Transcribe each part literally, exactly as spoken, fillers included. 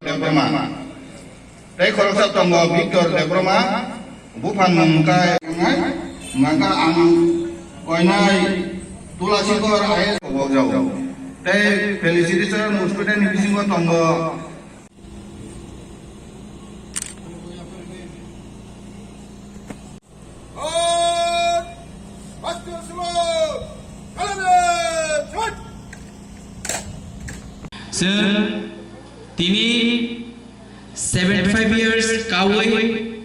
Debbarma. Tei khoroksa tongo Victor Debbarma, buphang mung kai wngnai, maka ang koinai Tulasikor I A S kobokjao. Tei felicitation student ni bisingo tongo. Chwng tini seventy five years kawi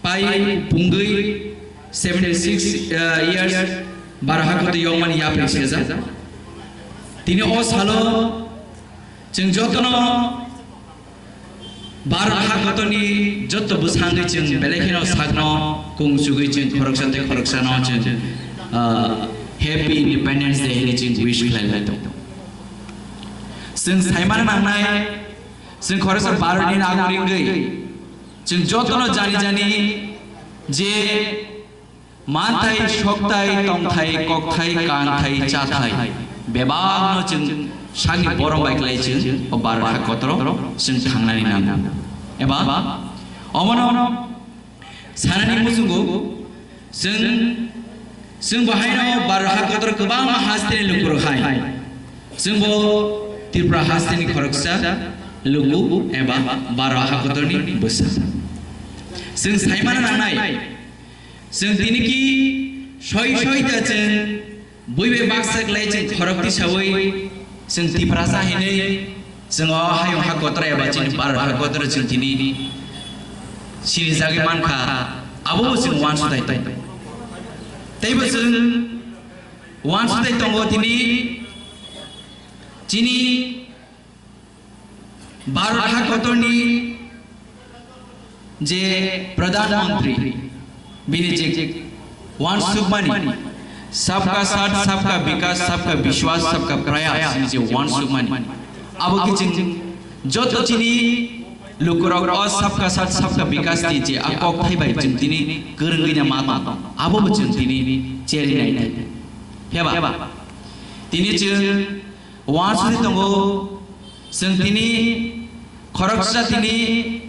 pai pungwi seventy six, uh, years bar hakoto yokmani yapri sejak. Tini o salo chwng jotono Bharat hakotorni jotto bwsangwi chwng belai kheno sakno kung chugwi chwng khoroksa tei khoroksano chwng, ah, Happy Independence Day hwnwi chwng wish khlai lai tongo. Chwng saimano nangnai, chwng khoroksa Bharatni nagorik wngwi chwng jotono jani jani je Manthai, sokthai, tongthai, kokthai, kanthai, chathai. Bebakno chwng sakni borom bai khlai chwng o Bharat hakotoro chwng thangnani nango. Eba omono sanani muchungo chwng, chwng bo haino Bharat hakotoro kwbangma hasteni lukurok hai. Chwng bo Tripura hasteni khoroksa luku eba Bharat hakotorni bwsa. Chwng saimano nangnai, Chwng tini ki soi soi ta chwng bui bai baksa klai chwng khorok tisawi chwng Tiprasa hinwi chwng o hayung ha kotor eba chini Bharat ha kotor chwng tini sini jagwi mankha, abo bo chwng uansukthai tong. Teibo chwng uansukthai tongo tini chini Bharat hakotorni je Pradhan Mantri, bini je uansukmani, "Sabka Saath, Sabka Vikas, Sabka Vishwas, Sabka Prayas" ni je uansukmani, abo khe chwng joto chini lukurok o Sabka Saath, Sabka Vikas ni je a kokthai bai chwng tini kwrwngwi na ma tong, abo bo chwng tini cherinai thai. Phiyaba tini chwng Uansukwi tongo, chwng tini khoroksa tini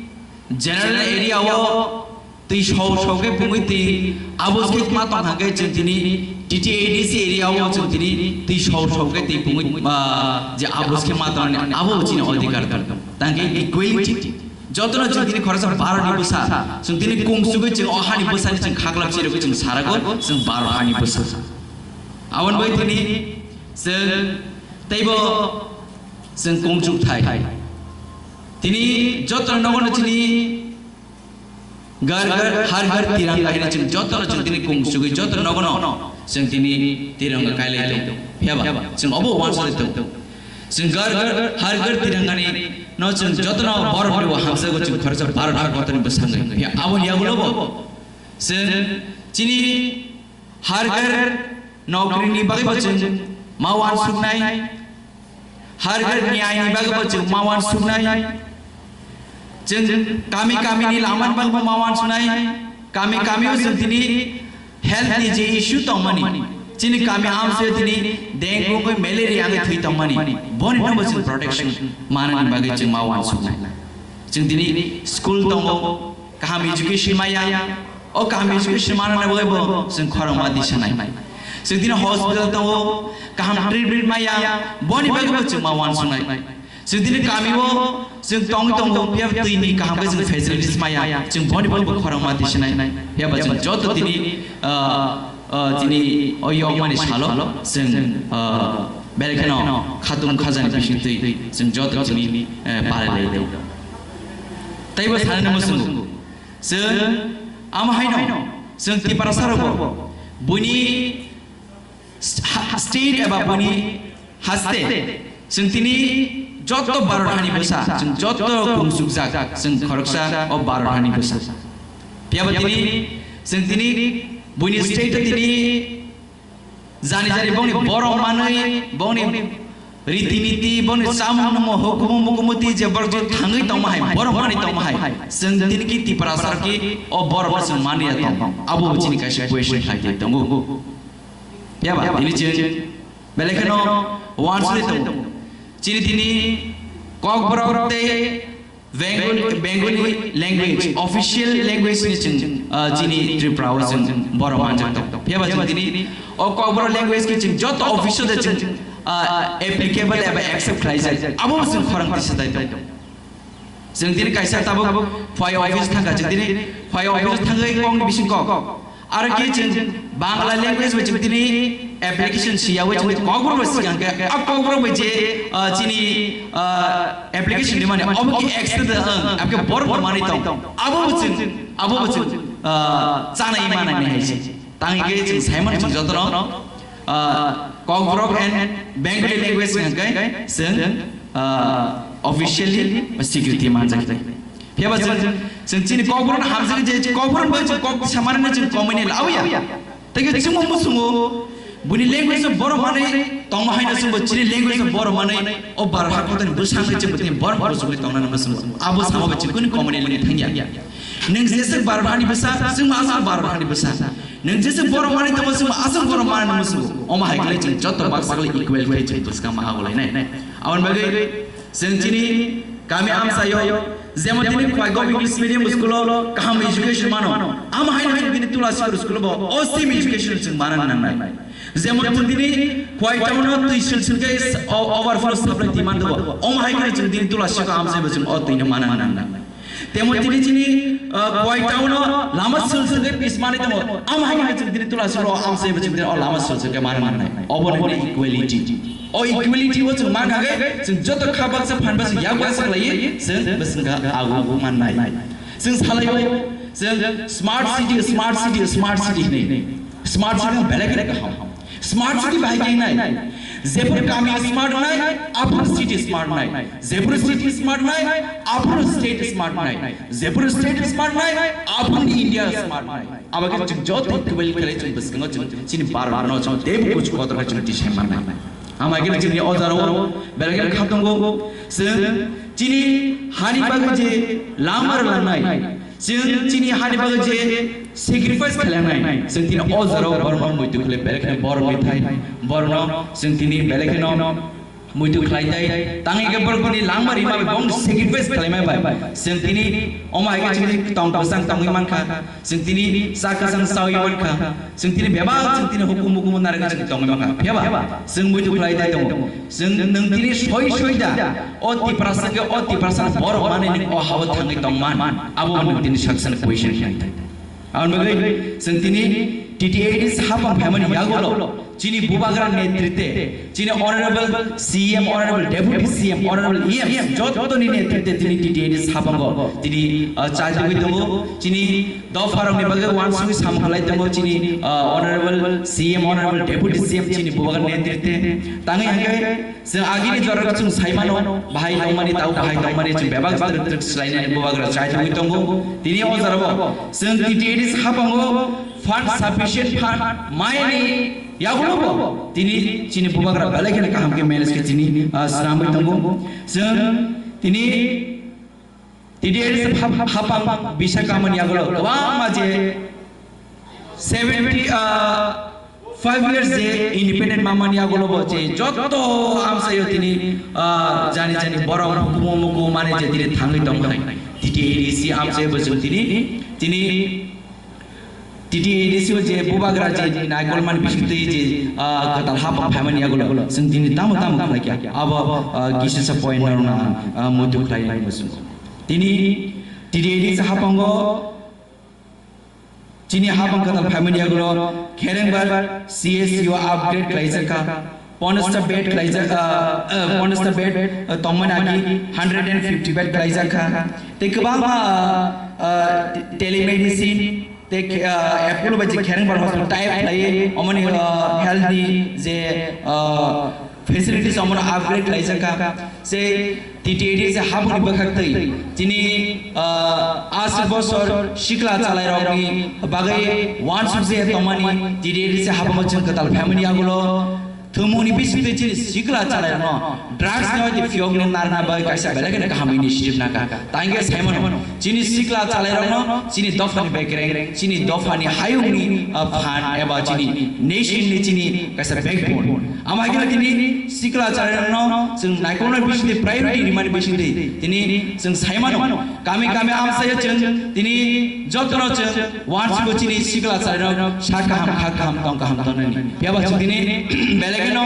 general area o twi sau sau khe pungwi twi abos khe ma tong thang khe chwng tini T T A D C area o chwng tini twi sau sau khe twi pungwi, ah, je abos khe ma tong abo chini odhikar tong. Tang khe equality. Jotono chwng tini khoroksa Bharatni bwsa, chwng tini kung chugwi chwng o hani bwsani chwng khaklap chirigwi chwng sarago chwng Bharat hani bwsa. Aboni bai tini chwng teibo chwng kung chuk thai. Tini jotono nogono chini Ghar Ghar Har Ghar Tiranga hino chwng jotono chwng tini kung chugwi jotono nogono chwng tini tiranga kailai tong. Phiyaba chwng obo uansukwi tong. Chwng Ghar Ghar Har Ghar Tiranga ni no chwng jotono borok ni bo hamjago chwng khoroksa Bharat hakotorni bwsangwi. Phiya aboni yagulo bo chwng chini Har Ghar Naukri ni bagwi bo chwng ma uansuknai, Har Ghar Nyay ni bagwi bo chwng ma uansuknai, chwng kami kami ni lama ni bagwi bo ma uansuknai, kami kami o chwng tini health ni je issue tongmani, chini kami amsoi tini dengue wngwi malaria wngwi thwi tongmani, boni no bo chwng protection manani bagwi chwng ma uansuknai. Chwng tini school tongo, kaham education maya, o kaham education manani bagwi bo chwng khorang ma tisanai. Chwng tini hospital tongo, kaham treatment maya, boni bagwi bo chwng ma uansuknai. Chwng tini kami o chwng tongwi tongo, phiya twi ni kaham khe chwng facilities maya, chwng boni bagwi bo khorang ma tisanai. Phiya ba chwng joto tini, ah, ah, tini o yokmani salo chwng, ah, belai kheno khatung khajani bisingtwi chwng joto chini, eh, palai lai tong. Teibo sanani muchungo chwng amo haino chwng Tiprasa rogo buini sta-, state eba buini haste chwng tini joto Bharat hani bwsa, chwng joto kung chukjak, chwng khoroksa o Bharat hani bwsa. Phiya ba tini chwng tini buini state o tini jani jani bongni borok manwi, bongni riti niti, bongni chamung nungmung, hukumu mukumu twi je borok je thangwi tongma hai, borok manwi tongma hai, chwng tini ki Tiprasa ki o borok no chwng mani ya tong, abo bo chini kaisa question hai twi tongo. Phiya ba tini chwng belai kheno uansugwi tongo. Chini tini Kokborok tei Bengali, Bengali language, official language ni chwng, ah, chini Tripura o chwng borok manjak tongo. Phiya ba chwng tini o Kokborok language khe chwng joto office o de chwng, ah, applicable eba accept khlaijak. Abo bo chwng khorang tisa dai tongo. Chwng tini kaisa tabuk phai office thangkha, chwng tini phai office thangwi kokni bising kok. Aro khe chwng Bangla language bai chwng tini application siyawi chwng Kokborok bai siyan khe, a Kokborok bai je, ah, chini, ah, application ni mani obo khe accept, ah, abkhe borok manwi tong. Abo bo chwng, abo bo chwng, ah, chanai manai ni hai se. Tangwi khe chwng Simon chwng jotono, ah, Kokborok and Bengali language hwnkhe chwng, ah, officially ba security manjak. Phiya ba chwng, chwng chini Kokborok hamjak je Kokborok bai chwng kok samani chwng komini lawiya. Tei khe chwngmo musungo buni language no borok manwi tongma haino chwngbo chini language no borok manwi o bar hakotani bwsangwi chwngbo tini borok musungo tongnani musungo. Abo sama bai chwng kuni komini lini thangya. Nwng jesa Bharat hani bwsa, chwngma aswk Bharat hani bwsa. Nwng jesa borok manwi tongo, chwngma aswk borok manwi musungo. Omo hai khlai chwng joto baksa khlai equal khlai chwng bwskang ma hagolainai. Aboni bagwi chwng chini kami amchaio, jemon tini Khwaigop English Medium School o kaham education mano, amo haino chwng tini Tulasikhor School o bo o same education chwng mana nangnai. Jemon chwng tini Khwai town o twi sil sil khe o-, overflow supply demand o, omo hai khe chwng tini Tulasikhor amchai bo chwng o twi no mana nangnai. Temo tini chini, ah, Khwai town o lama sul sul khe pis manwi tongo. Amo hai khe chwng tini Tulasikhor o amchai bo chwng tini o lama sul sul khe mana nangnai. Obo nini equality. O equality o chwng man kha khe chwng joto kha baksa phan baksa yak baksa khlaiwi chwng bwswng kha ago mannai. Chwng salaio chwng smart city, smart city, smart city hinwi. Smart city no belai kheno kaham. Smart city bahai khe nai. Jephuru kami smart nai, aphuru city smart nai. Jephuru city smart nai, aphuru state smart nai. Jephuru state smart nai, aphuru India smart nai. Abo khe chwng joto twibal khlai chwng bwskango chwng chini Bharat no chwng teibo kuchu kotor khe chwng tisai mannai. Ama khe chini o jaro belai khe kha tongo. Chwng chini hani bagwi je lama rwlangnai. Chwng chini hani bagwi je sacrifice khlainai, chwng tini o jaro borokno muitu khlai belai kheno borok ni thai, borokno chwng tini belai kheno muitu khlai tai. Tangwi khe borok bini langma rima bai bong sacrifice khlaima bai. Chwng tini omo hai khe chini tong kwchang tongwi mankha, chwng tini cha kwchang chawi mankha, chwng tini bebak chwng tini hukumu hukumu narwkhe chwng tongwi mankha. Phiya ba chwng muitu khlai tai tongo. Chwng nwng tini soi soi da o Tiprasa khe o Tiprasa borok manwi nwng o hao thangwi tongman, abo nwng tini sak sak question khlai tai. Aboni bagwi chwng tini T T A D C hapang phaimani yagulo chini bubagra netrite, chini honorable C M, honorable deputy C M, honorable E M, jotoni netrite tini T T A D C hapango tini, ah, chai tugwi tongo. Chini dopharokni bagwi uansugwi samkhalai tongo chini, ah, honorable C M, honorable deputy C M chini bubagra netrite. Tangwi hwnkhe chwng agini jorao chwng saimano, bahai tongmani, tau bahai tongmani, chwng bebak twrwk twrwk swlainani bubagra chai tugwi tongo. Tini o jorao chwng T T A D C hapango fund, sufficient fund maini yagulobo tini chini bubagra belai kheno kaham khe manage khe tini, ah, swnamwi tongo. Chwng tini T D L hap-, hapang bisa kamani yagulo kwbangma je seventy, ah, five years je independent mamani yagulo bo je joto amsayo tini, ah, jani jani borok hukumu mukumu mane je tini thangwi tong hai. T T A D C amsayo bo chwng tini, tini T T A D C o je bubagra je naikolmani bisingtwi je, ah, kwtal hapang phaimani yagulo chwng tini tamo tamo khlai kha. Abo, ah, kisisa point norokno ang, ah, muitu khlai muchungo. Tini T T A D C hapango chini hapang kwtal phaimani yagulo Kherengbar C S C o upgrade khlaijak kha. Ponchasta bed khlaijak, ah, ah, ponchasta bed, ah, tongmani agi hundred and fifty bed khlaijak kha. Tei kwbangma, ah, ah, telemedicine, tei, ah, Apollo bai je Kherengbar hospital tie up khlaiwi, omoni, ah, health ni je, ah, facilities omono upgrade khlaijak kha. Se T T A D C haboni bwkhaktwi chini, ah, aswk bosor sikla chalairokni bagwi uansukjak tongmani T T A D C habango chwng kwtal phaimani yagulo Thwngmungni bisingtwi chini sikla chalairokno drugs ni bai phiyokni narwkna bagwi kaisa belai kheno kaham initiative nangkha. Tangkhe saimano, chini sikla chalairokno chini dophani bekereng, chini dophani hayungni, ah, phan eba chini nation ni chini kaisa backbone. Ama khe tini sikla chalairokno chwng naikolna bisingtwi priority rimani bisingtwi tini chwng saimano. Kami kami amsaya chwng tini jotono chwng wansugo chini sikla chalairok sa kaham kha kaham tong kaham tongnani. Phiyaba chwng tini belai kheno,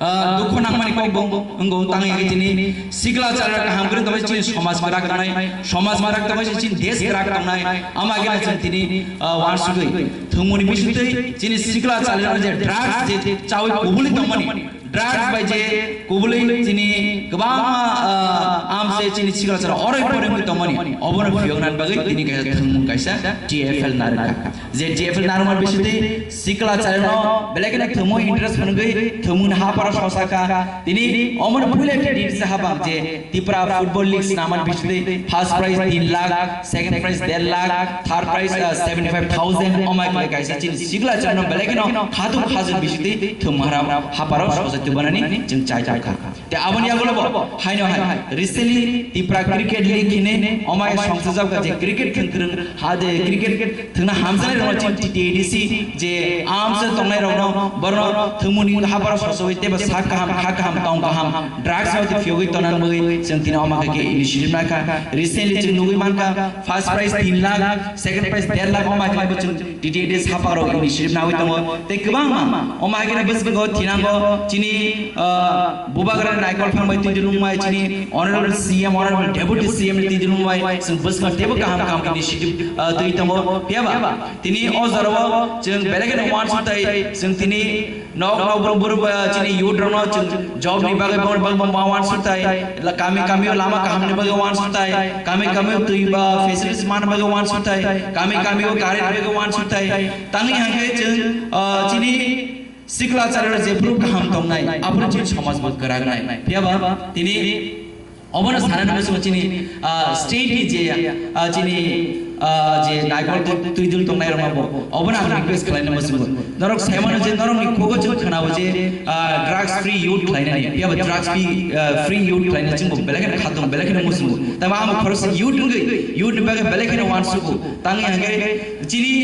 ah, dukho nangmani kok bo wngkha tangwi tini sikla chalairok kaham kwrwng tongmani chini somaj kwrak tongnai, somaj kwrak tongmani chini desh kwrak tongnai. Ama khe chwng tini, ah, wansugwi thwngmungni bisingtwi chini sikla chalairok je drugs je chawi kubuli tongmani. Drugs bai je kubuli chini kwbangma, ah, amse chini sikla chara oroi poroi wngwi tongmani. Obono phiyokna bagwi tini kaisa thwngmung kaisa T F L narwkha. Je T F L narwkma bisingtwi sikla chara no belai kheno thwngmung interest phunugwi thwngmung ha para sosaka. Tini omono puila T D C habang je Tipra Football League swnamani bisingtwi first prize tin lakh, second prize der lakh, third prize, ah, seventy five thousand. Omai khlai kaisa chini sikla chara no belai kheno khatung khajak bisingtwi thwngmung ha para sosai tubunani chwng chai tongkha. Te aboni yagulo bo haino hai recently Tipra Cricket League hine omai songsa jabka je cricket thwng kwrwng ha je cricket thwngna hamjaknai rokno chini T T A D C je amsa tongnai rokno borno thwngmungni haparo sosowi teba sak kaham ha kaham tong kaham drugs no phiyogwi tonan bagwi chwng tini oma khe initiative nakha. Recently chwng nugwi mankha first prize tin lakh, second prize der lakh oma khe bo chwng T T A D C haparo initiative nawi tongo. Tei kwbangma omo hai kheno bwskango thinango chini, ah, bubagra naikol phang bai twi dulung bai chini honorable C M, honorable deputy C M ni twi dulung bai chwng bwskango teibo kaham kaham initiative, ah, twi tongo. Phiyaba tini o jorao chwng belai kheno uansuk tai chwng tini nok nok borok borok, ah, chini youth rokno chwng job ni bagwi bang bang bang uansuk tai. La kami kami o lama kaham ni bagwi uansuk tai, kami kami o twi ba facilities man bagwi uansuk tai, kami kami o current bagwi uansuk tai. Tangwi hangkhe chwng, ah, chini sikla chara je phuru kaham tongnai, aphuru chini somaj bo kwrak nai. Phiyaba tini obono sanani muchungo chini, ah, state ni je, ah, chini, ah, je naikol twi-, twidul tongnai rokno bo obono ang request khlaina muchungo. Norok saimano je norokni khugo chwng khnao je, ah, drugs free youth khlainani, phiyaba drugs free, ah, free youth khlaina chwngbo belai kheno khatung, belai kheno muchungo. Tamo amo khoroksa youth wngwi, youth ni bagwi belai kheno uansugo. Tangwi hangkhe chini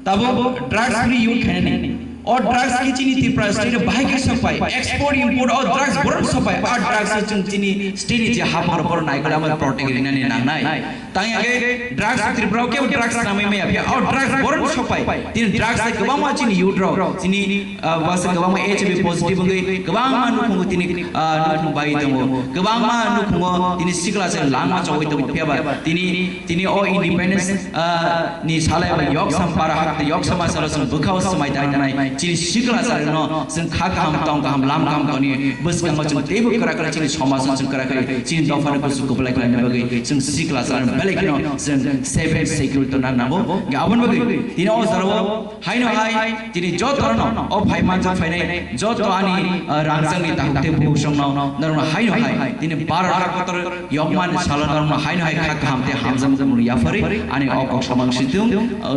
tabuk drugs free youth khainani. O drugs khe chini Tripura state o bahai khe sokpai, export import o drugs borom sokpai, o drugs chwng chini state ni je hapor bor naikol amo protect rinani nangnai. Tang ya khe drugs Tripura o kebo drugs namai maya phiya. O drugs borom sokpai. Tini drugs se kwbangma chini youth rok, chini, ah, wasa kwbangma H I V positive wngwi kwbangma nukhungo tini, ah, nukhung bai tongo. Kwbangma nukhungo tini sikla se langma chogwi tongo. Phiyaba tini, tini o independence, ah, ni salai bai yok sampara hak yok sama salo chwng bwkhao swmai thai tanai. Chini sikla se no chwng kha kaham tong kaham lam kaham toni bwskango chwng teibo kwrak kwrak chini somaj no chwng kwrak kwrak chini dopha no kusu kuplai khlaina bagwi chwng sikla se no belai kheno chwng safe and secure to nang nango. Aboni bagwi tini o jorao haino hai tini joto no o phai manjak phainai joto ani, ah, rangjak ni tahuk tei buhuk song no norok no haino hai tini Bharat hak kotor yokmani salo norok no haino hai kha kaham tei hamjak mung yapharwi ani o kok samang situng, ah,